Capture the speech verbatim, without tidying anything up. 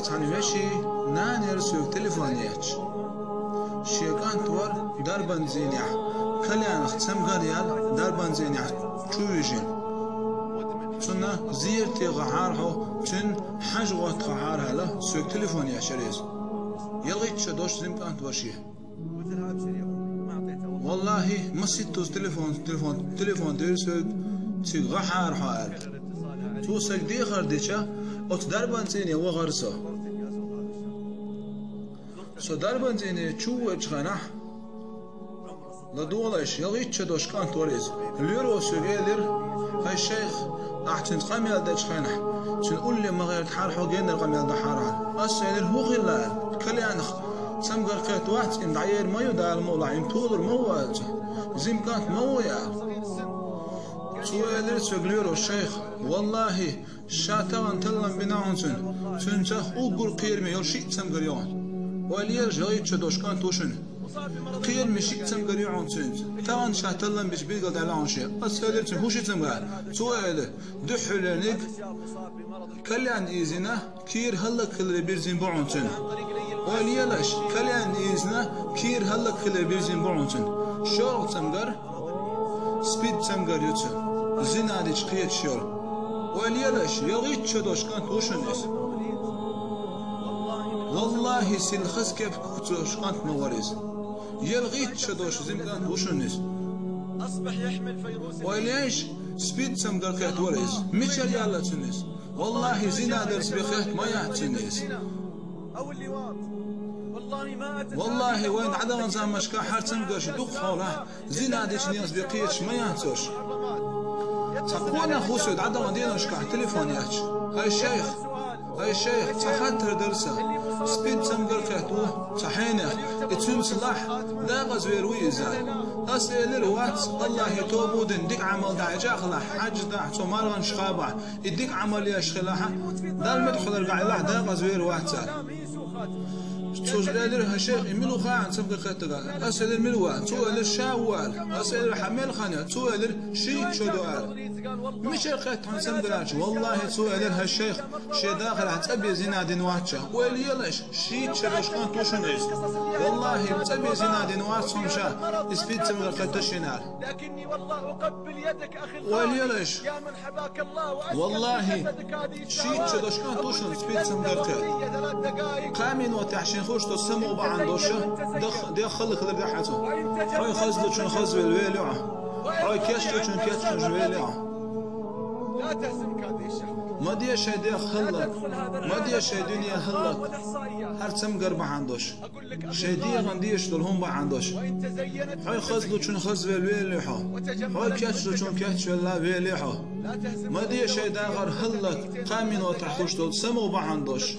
Цхьан веший нана яра соьга телефон етташ. Шен кӀант вар дарбанцӀенехь, кальянах цамгар яьлла дарбанцӀенехь чу вижина. Цунна зерате гӀахьархьо, цуьнан хьажа гӀоттахьара аьлла, соьга телефон етташ яра иза. ЯлхийтӀа шо долуш жима кӀант вара шен. Валлахи, масситтаза телефон, телефон, телефон дира соьга, цига гӀахьара хьо аьлла. Цо сайга дехар дича, оцу дарбанцӀене вахара со. Со дарбанцӀене чу воьдучу хенахь, ладогӀалаш, ялхитта шо долуш кӀант вара иза. Лоьро соьга элира: «ХӀай шайх, ахь цуьнца къамел дечу хенахь, цуьнан улле ма гӀертахьара, хьо геннара къамел дахьара». Ас элира: «ХӀун хилла?» — аьлла. «Кальянах цамгар кхетта вац, и дӀаер ма ю, Дала мукъ лахь, и толур ма ву», — аьлла цо. «Жима кӀант ма ву», — аьлла. Цо элира соьга лоьро: «Шайх, валлахи, ша тахана таллам бина хьуна цуьнан, цуьнца уггар кхераме йолу шиъ цамгар ю хьуна. Ойла елаш, ялхитта шо долуш кӀант ву шуна. Кхераме шиъ цамгар ю хьуна цуьнца. Тахана ша таллам бича билгал даьлла хьуна шен». Ас элира цуьнга: «ХӀун шиъ цамгар?» Цо элира: «Дуьххьарлерниг кальян ийзина, кийра хӀаллакьхиларе бирзина бу хьуна цуьнан». Ойла елаш, кальян ийзина, кийра хӀаллакьхиларе бирзина бу хьуна цуьнан. ШолгӀа цамгар спид цамгар ю цуьнан, зина дича кхеташ йолу. Ойла елаш, ялхитта шо долуш кӀант ву шуна иза. Валлахи, сил хаза кеп куьцаш кӀант ма вара иза. Ялхитта шо долуш жима кӀант ву шуна иза. Ойла елаш, спид цамгар кхетта вара иза. Мичара яьлла цуьнан иза? Валлахи, зина дарца бен кхетта ма яц цуьнан иза. Валлахи, вайна дӀадахана заманашкахь хӀара цамгарш дукха хьолахь, зина дечу нехан бен кхеташ ма яц уьш. Цхьа кхо нах ву соьга дӀадахана деношкахь телефон етташ: «ХӀай шайх, хӀай шайх, цхьа хаттар дара сан. Спид цамгар кхетта ву цхьа хьенех, и цуьнца лахь, декъаза вер вуй иза?» Ас элира: «Вац, Аллахе тоба дина, дика Ӏамал дахь, и чӀагӀ хилахь, хьаьж дахь, цо марханаш кхабахь, и дика Ӏамал еш хилахь, Далла меттахь хиларгахь и лахь декъаза вер вац», — аьлла. Цо элира: «ХӀай шайх, и мила ву хаьа хьуна цамгар кхеттарг?» Ас элира: «Мила ву?» — аьлла. Цо элира: «Ша ву», — аьлла. Ас элира: «Хьан мел хан ю?» Цо элира: «Шийтта шо ду», — аьлла. «Мичара кхетта хьуна цамгар?» — аьлча, валлахи, цо элира: «ХӀай шайх, шен дахарехь цӀа бен зина дина вац ша». Ойла елаш, шийтта шо долуш кӀант ву шуна иза. Валлахи, цӀа бен зина дина вац хьуна ша, и спид цамгар кхетта шена аьлла. Ойла елаш. Валлахи, шийтта шо долуш кӀант ву шуна спид цамгар кхетта. Кхаа минотехь шен хуш долу самукъа бахьана долуш, дах-, дегӀ хӀаллакьхилар дахь цо. Хьо хазлучун хазвелла вели хьо. Хьо кечлучун кечлуш вели хьо. Ма де шайн дегӀ хӀаллак, ма де шайн дуьне хӀаллак. ХӀара цамгар бахьана долуш. Шайн дегӀан дезаш долу хӀума бахьана долуш. Хьо хазлучун хазвелла вели хьо. Хьо кечлучун кечвелла вели хьо. Ма де шайн дахар хӀаллак, кхаа минотехь хуш долу самукъа бахьана долуш.